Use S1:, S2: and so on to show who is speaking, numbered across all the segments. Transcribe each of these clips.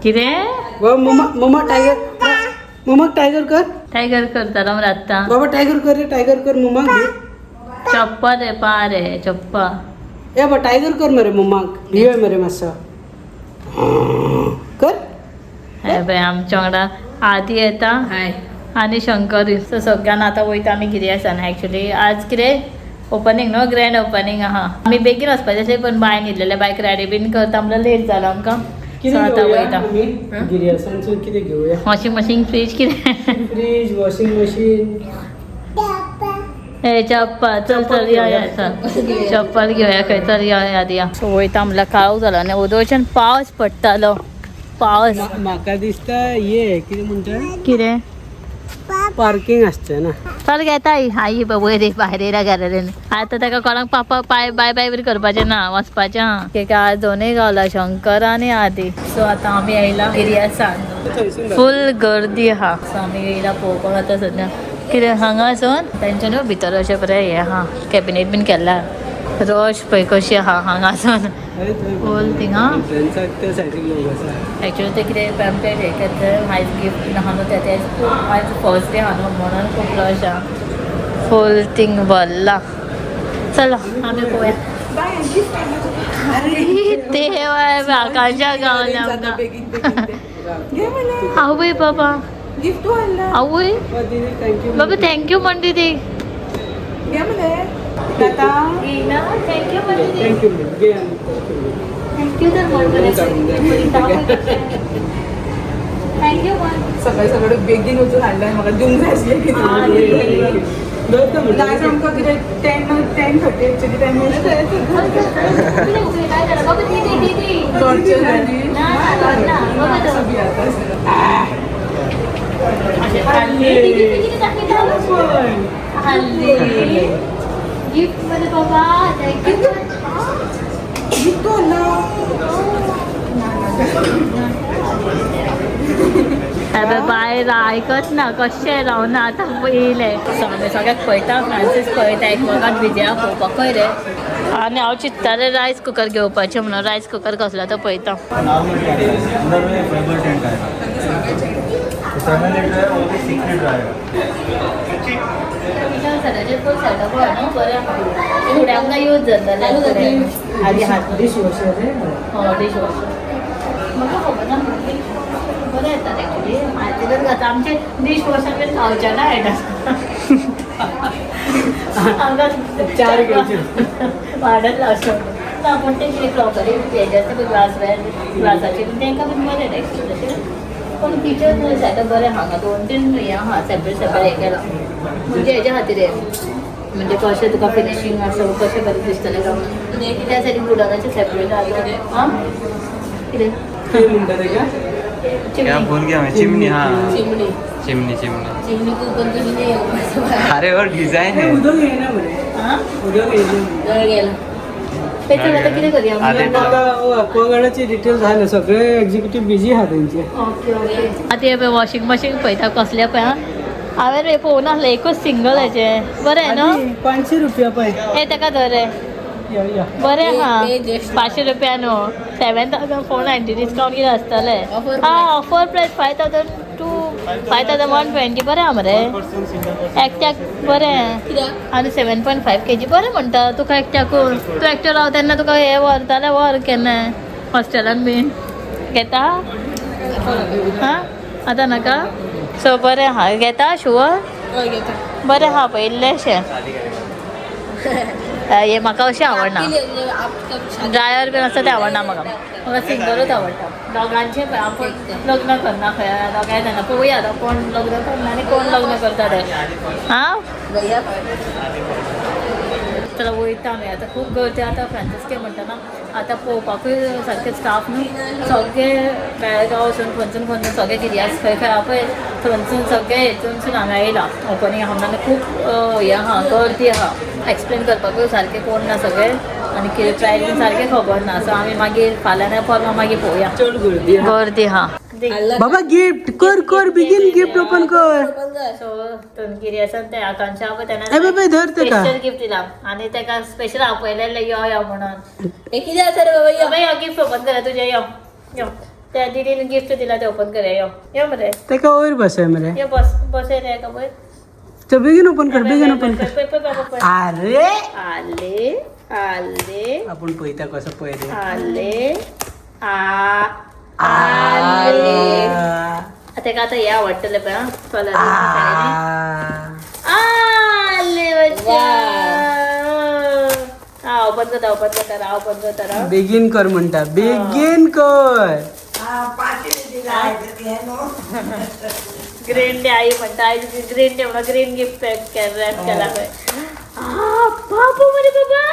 S1: कितें?
S2: बाबा मम्मा, मम्मा tiger, मम्माक tiger कर.
S1: टायगर करता मरे आत्तां.
S2: बाबा टायगर कर रे, टायगर कर मम्माक घे.
S1: चप्पल रे पा रे चप्पा.
S2: ए बा, टायगर कर मरे मम्माक, भिवे मरे मातसो कर.
S1: हे पळय, आमच्या वांगडा आदी येता आनी शंकर. सो सगळ्यांना आतां वयता आमी गिर्यासान. एक्चुली आज कितें ओपनींग न्हू, ग्रँड ओपनींग आहा. आमी बेगीन वचपाचें आसलें पण बाय न्हिदलेलें, बायक रेडी बीन करता म्हणल्यार लेट जालो आमकां. सो आतां
S2: कितें घेवया
S1: वयता.
S2: आमी गिर्यासांसून? कितें घेवया?
S1: वॉशिंग मशीन, फ्रीज, कितें?
S2: Fridge, washing machine.
S1: हे चप्पल. चल चल, या या, चल चप्पल घेवया खंय. चल या या या. सो वयता म्हणल्यार काळोख जालो आनी वोदोळच्यान पावस पडटालो, पावस.
S2: म्हाका दिसता ये कितें म्हणटा.
S1: कितें?
S2: पार्किंग आसचें ना.
S1: चल घेता. आई आई वयर भायर येयला घरा कडेन. आतां ताका कोणाक पापा पाय बाय बाय बी करपाचें ना, वचपाचें आहा. कित्याक आज दोनूय गावला, शंकर आनी आदी. सो आतां आमी येयला गिर्यासान.
S2: थंयसून.
S1: फूल गर्दी आहा. सो आमी येयला पळोवपाक. आतां सद्या कितें हांगासून तेंचे न्हू भितर अशें बरें हें आहा, कॅबिनेट बीन केल्लें. रश पळय कशी आहा हांगासून फूल थिंगा.
S2: एंट्रन्साक त्या सायडीक लोक आसा.
S1: एक्चुअली ते कितें पॅम्पलेट हें केल्लें आयज गिफ्ट आहा न्हू ते खूब, आयज फर्स्ट डे आहा न्हू म्हणून खूब रश आहा. फूल थिंग भरला. चला आमी पळोवया. देवा, आकांक्षा गावलें आमकां. आवय बाबा.
S3: गिफ्ट आणला.
S1: आवय.
S2: दीदी, thank you.
S1: बाबा, thank you म्हण दीदी.
S3: घे मले आता.
S1: Thank you म्हण दीदी.
S2: Thank you घे आनी thank you.
S1: Thank you तर म्हण. बरें, thank you म्हण.
S3: सकाळी सकाळी बेगीन वचून हाडला, म्हाका दिवंक जाय आसलें कितें.
S2: दवरता म्हणटा.
S3: आयज आमकां कितें 10, 10:30 एक्चुली टायम.
S1: काय झालं बाबा? दीदी, दीदी.
S3: टॉर्चर जाली.
S1: ना ना बाबा तो.
S3: सगळी आता.
S1: दीदी, दीदी, दाखयता. हल्ली गिफ्ट मध्ये बाबा, thank you.
S3: Gift आणला.
S1: अरे बाय, आयकत ना कशें रावना. आतां येयलें. सो आमी सगळ्याक पळयता, फ्रांसीस पळयता एकमेकाक बिजी आहा पळोवपाक खंय रे. आनी हांव चिंत्तालें रायस कुकर घेवपाचें म्हणून. रायस कुकर कसलो तो पळयता.
S4: अंदर में फाइबर टेंट आएगा तो 7 लीटर है, वो भी 6 लीटर आएगा.
S1: किचन फूल सेटअप आहा न्हू, बरें आहा. फुडें आमकां यूज जातलें आदी हात.
S2: डिश वॉशर रे.
S1: हो, डिश वॉशर. म्हाका खबर ना, बरें येतात एक्चुली. हातीनच घाता आमचे डिश वॉशर बीन खावचे ना येता आमकां.
S2: चार घेवचे.
S1: वाडत लावचो ना. पूण ते कितें क्रॉकरी हेजे आसता पळय, ग्लास वेर ग्लासाचे बीन, तांकां बीन बरें एक्चुली तशें. पूण किचन सेटअप बरें हांगा. दोन तीन हें आहा, सेपरेट सेपरेट हें केलां. म्हणजे हेज्या खातीर हें म्हणजे कशें तुका फिनिशींग आसा, कशें बरें दिसतलें काय म्हणून. त्या सायडीन वुडनाचें सेपरेट आहा. आं, कितें?
S2: कितें म्हणटा तेका?
S4: क्या?
S1: चिमणी.
S4: भूल गया मैं. चिमनी, हाँ.
S5: चिमणी.
S4: Chimney, chimney.
S5: चिमणी को ऊपर कुछ नहीं है.
S4: अरे और डिजाइन है.
S2: उदक येयना मरे.
S1: आं.
S2: उदक येयना.
S5: जळ गेला.
S1: तेचेर आतां कितें करया?
S4: आदे.
S2: एक्वागार्डाचे डिटेल्स आहा न्हू, सगळे एक्झिक्युटीव बिजी आहा तेंचे.
S1: Okay okay. आतां हे पळय, वॉशिंग मशीन पळयता कसलें पळय. आं, हांवें रे पळोवं नासलें, एकूच सिंगल हेचें बरें न्हू.
S2: आनी 500 रुपया पळय.
S1: हे ताका धर रे.
S2: या या.
S1: बरें आहा.
S5: ते just
S1: 500 रुपया न्हू, 7490 डिस्कावंट कितें आसतलें.
S5: Offer.
S1: आं, offer price 5000 to 5120. बरें आहा मरे एकट्याक, बरें.
S5: कित्याक?
S1: आनी 7.5 kg बरें म्हणटा तुका एकट्याकून. तूं एकटो राव तेन्ना तुका हें व्हरतालें, व्हर केन्नाय हॉस्टेलान बीन घेता. हां, आतां नाका. सो बरें आहा, घेता शुअर?
S5: हय, घेता.
S1: बरें आहा पळय इल्लेशें हें म्हाका अशें आवडना. ड्रायर बीन आसता तें आवडना म्हाका. म्हाका सिंगलूच आवडटा दोगांचें. पळय, आपूण लग्न करना खंय दोगांय जाणां. पळोवया आतां कोण लग्न करना आनी कोण लग्न करता तें. आं, चला वयता आमी आतां. खूब गर्दी आतां. फ्रांसिस्के म्हणटा ना, आतां पळोवपाकूय सारकें स्टाफ न्हू. सगळे बेळगांव वचून खंयसून खंयसून सगळे गिर्यास खंय खंय आहा पळय, थंयसून सगळे हेतूनसून हांगा येयला ओपनींग आहा म्हणून. खूब हें आहा, गर्दी आहा. एक्सप्लेन करपाकूय सारकें कोण ना सगळे आनी कितें प्रायस बीन सारकें खबर ना. सो आमी मागीर फाल्यां ना परवां मागीर पळोवया.
S2: चड गर्दी आहा.
S1: गर्दी आहा.
S2: बाबा, गिफ्ट कर कर, बेगीन गिफ्ट ओपन कर.
S1: सो गिर्यासान ते आकांक्षा पळय.
S2: ए बाबा, धर तेका.
S1: स्पेशल गिफ्ट दिला आनी तेका स्पेशल आपयलेलें यो यो म्हणून.
S5: हे कितें आसा रे बाबा?
S1: बाबा, यो गिफ्ट ओपन करा तुजें. यो यो. त्या दिदीन गिफ्ट दिला ते ओपन करया. यो यो मरे.
S2: तेका वयर बसय मरे.
S1: यो, बस बसय रे एका वयर.
S2: तो बेगीन ओपन कर, बेगीन ओपन कर.
S1: पळय पळय बाबा, पळय.
S2: अरे.
S1: आले आले.
S2: आपण पळयता कसं पळय रे.
S1: आले आ आले. तेका आतां हे आवडटलें पळय आं, कलर. आले बच्चा. हा, ओपन करता, ओपन करता राव, ओपन करता राव.
S2: बेगीन कर म्हणटा, बेगीन कर.
S1: ग्रीन डे आई म्हणटा, आयज ग्रीन डे म्हणून ग्रीन गिफ्ट पॅक केला, रॅप केला पळय. आ बाबू मरे बाबा.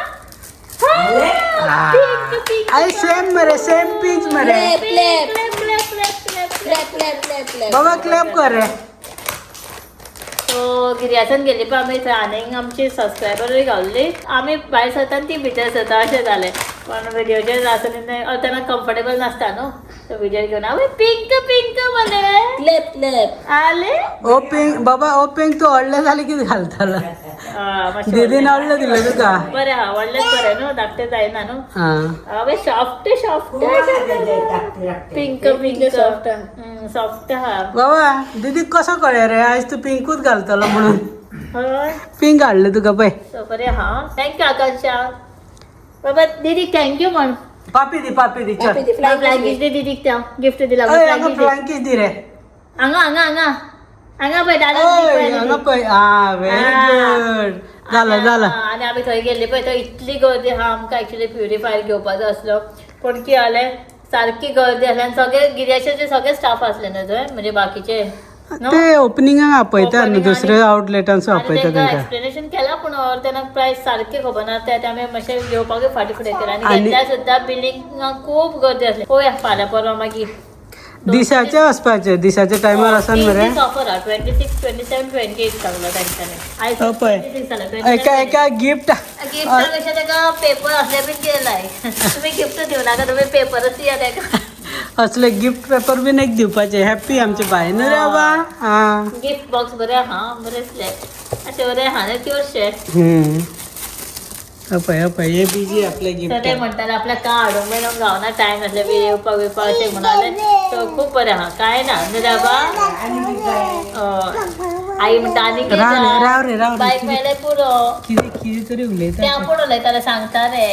S1: Pink pink.
S2: अरे सेम मरे, सेम पीच मरे.
S5: Clap
S1: clap
S5: clap
S1: clap clap clap clap.
S5: Clap clap clap clap.
S2: बाबा क्लॅप कर रे.
S1: सो गिर्यासान गेली पण आमी थंय आनीक आमची सबस्क्रायबरूय गावल्ली. आमी भायर सरता आनी ती भितर सरता अशें जालें. पण व्हिडियोचेर आसले तेन्ना कम्फर्टेबल नासता न्हू, सो व्हिडियो घेवन हांव पिंक पिंक मरे.
S5: Clap clap.
S1: आले.
S2: ओ पिंक बाबा, ओ पिंक तू व्हडलें जालें कितें घालतालो?
S1: मातशें
S2: दिदीन व्हडलें दिलें तुका.
S1: बरें आहा, व्हडलेंच बरें न्हू, धाकटें जायना न्हू.
S2: आं.
S1: हांवें soft soft pink pink
S5: soft.
S1: Soft आहा.
S2: बाबा दिदी कसो कळ्ळें रे आयज तू पिंकूच घालतलो म्हणून?
S1: हय.
S2: पिंक हाडलें तुका पळय.
S1: सो बरें आहा. Thank you आकांक्षा. बाबा दिदीक thank you म्हण.
S2: पापी दी, पापी दी, चल.
S1: फ्लायंग दी दिदीक, त्या गिफ्ट दिला.
S2: अय हांगा फ्लायंग किस दी रे.
S1: हांगा हांगा हांगा हांगा पळय दादा.
S2: अय हांगा पळय. आं, व्हेरी गुड. जालें जालें.
S1: आनी आमी थंय गेल्ली पळय, थंय इतली गर्दी आहा. आमकां एक्चुली प्युरिफायर घेवपाचो आसलो, पूण कितें जालें, सारकी गर्दी आसली आनी सगळे गिऱ्याचे सगळे स्टाफ आसले न्हू थंय, म्हणजे बाकीचे न्हू?
S2: ते ओपनिंगाक आपयता न्हू,
S1: Opening
S2: दुसऱ्या आउटलेटांचो
S1: आनी
S2: आपयता
S1: तांकां
S2: तांकां.
S1: एक्सप्लेनेशन केलां, पूण तेन्ना प्रायस सारकी खबर ना. ते आमी मातशें घेवपाकूय फाटीं फुडें केलें आनी
S2: आनी-
S1: घेतल्यार सुद्दां बिलिंगाक खूब गर्दी आसली. पळोवया फाल्यां परवां मागीर.
S2: दिसाचे वचपाचे, दिसाच्या टायमार वचोन मरे.
S1: ऑफर आहा 26, 27, 28 सांगला तांच्यांनी. आयज
S2: हो पळय.
S1: 26 जालें.
S2: एका एका गिफ्ट.
S1: गिफ्टा पेक्षा ताका पेपर असले बीन केलाय. तुम्ही गिफ्ट दिवं नाका, तुम्ही पेपरच दिया ताका.
S2: असले गिफ्ट पेपर बीन एक दिवपाचे. हॅप्पी आमचे बाय न्हू रे बाबा. आं.
S1: गिफ्ट बॉक्स बरें आहा, बरें आसले अशें बरें आहा न्हू, क्यूटशें.
S2: हय पळय, हय पळय, हे बिजी आपले
S1: तर
S2: गिफ्ट.
S1: ते म्हणटाले आपल्याक काय हाडूंक मेळूंक गावना, टायम नासले बी येवपाक बिवपाक अशें म्हणाले. सो खूब बरें आहा, कांय ना न्हू रे बाबा. हय. आई म्हणटा आनी
S2: राव रे, राव रे, राव रे.
S1: बायक मेळ्ळें पुरो.
S2: कितें कितें तरी
S1: ते
S2: उलयता.
S1: आपूण उलयताले, सांगता रे.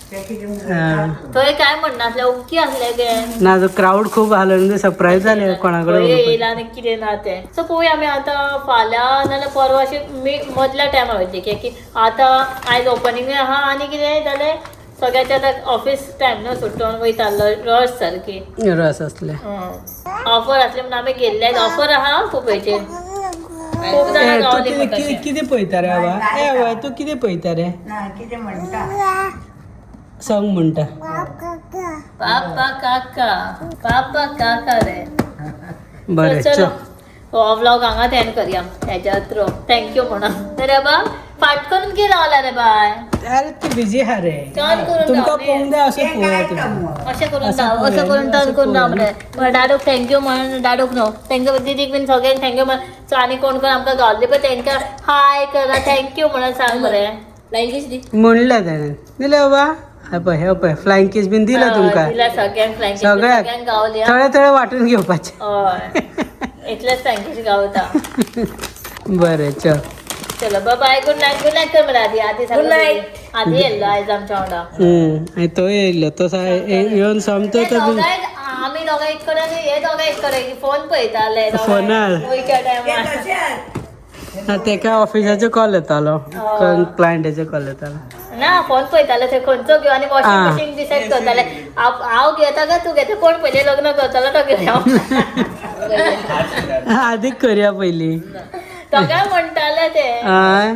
S2: आं.
S1: थंय काय म्हणनासले, ओके आसले गे.
S2: ना, जो क्राऊड खूप आलो न्हू, सरप्रायज जाले कोणा कडेन
S1: खंय
S2: उलोवपाक.
S1: येयला आनी कितें ना तें. सो पळोवया आमी आतां फाल्यां नाजाल्यार परवां अशें मदल्या टायमार वयतली, कित्याक की आतां आयज ओपनिंगूय आहा आनी कितें जालें, सगळ्याचे आतां ऑफीस टायम न्हू, सुटोन वयता, रश सारकी.
S2: रस असले.
S1: ऑफर आसली म्हणून आमी गेल्ले. ऑफर आहा खूब हेचेर, खूब
S2: ए,
S1: जाणां
S2: तूं
S1: गावली
S2: कितें
S1: म्हाका
S2: कितें
S1: अशें.
S2: कितें पळयता रे बाबा? ए बाबा, तूं कितें पळयता रे? सांग म्हणटा.
S1: पापा काका, पापा काका रे.
S2: बरें.
S1: चलो
S2: चल.
S1: हो व्लॉग हांगाच एंड करया हेच्या थ्रू. Thank you म्हणून रे बा. फाट करून कितें रावला रे बाय?
S2: अरे तू बिजी आहा रे.
S1: टर्न करून
S2: तुमकां
S1: राव रे.
S2: पळोवंक जाय अशें पळोवया तुमी.
S1: अशें करून
S2: असं
S1: राव, असं
S2: पळोवया,
S1: करून टर्न
S2: असं
S1: करून राव
S2: पळोवया.
S1: मरे. बरं, डाडूक thank you म्हणून. डाडूक न्हू, thank you दिदीक बीन सगळ्यांक thank you म्हण. सो आनी कोण कोण आमकां गावल्ले पळय तेंकां हाय करा, thank you म्हणून सांग मरे.
S5: फ्लायंग किस दी.
S2: म्हणलें ताणें, दिलें बाबा. हय पळय, हे पळय, फ्लायंग किस बीन दिलें तुमकां.
S1: दिला सगळ्यांक फ्लायंग किस,
S2: सगळ्याक.
S1: सगळ्यांक गावली.
S2: थोडे थोडे वांटून घेवपाचे.
S1: हय, इतलेच फ्लायंग किस गावता.
S2: बरें, चल.
S1: चलो, bye, good night. Good night कर मला आधी आधी.
S5: Good night.
S1: आधी येयल्लो आयज आमच्या वांगडा.
S2: आनी तो येयल्लो तो येवन सोमतो
S1: ते
S2: तो
S1: दोगांय, आमी दोगां एक कडेन आनी हे दोगां एक कडेन फोन पळयताले.
S2: फोनार.
S1: वयच्या टायमार.
S2: ना, तेका ऑफिसाचो कॉल येतालो, क्लायंटाचो कॉल येतालो.
S1: ना, फोन पळयताले ते खंयचो घेवन आनी वॉशिंग
S2: आं.
S1: मशीन डिसायड करताले, हांव घेता काय तूं घेता, कोण पयलीं लग्न करतलो तो घेवया.
S2: आदीक करया पयलीं.
S1: दोगांय म्हणटाले ते.
S2: हय.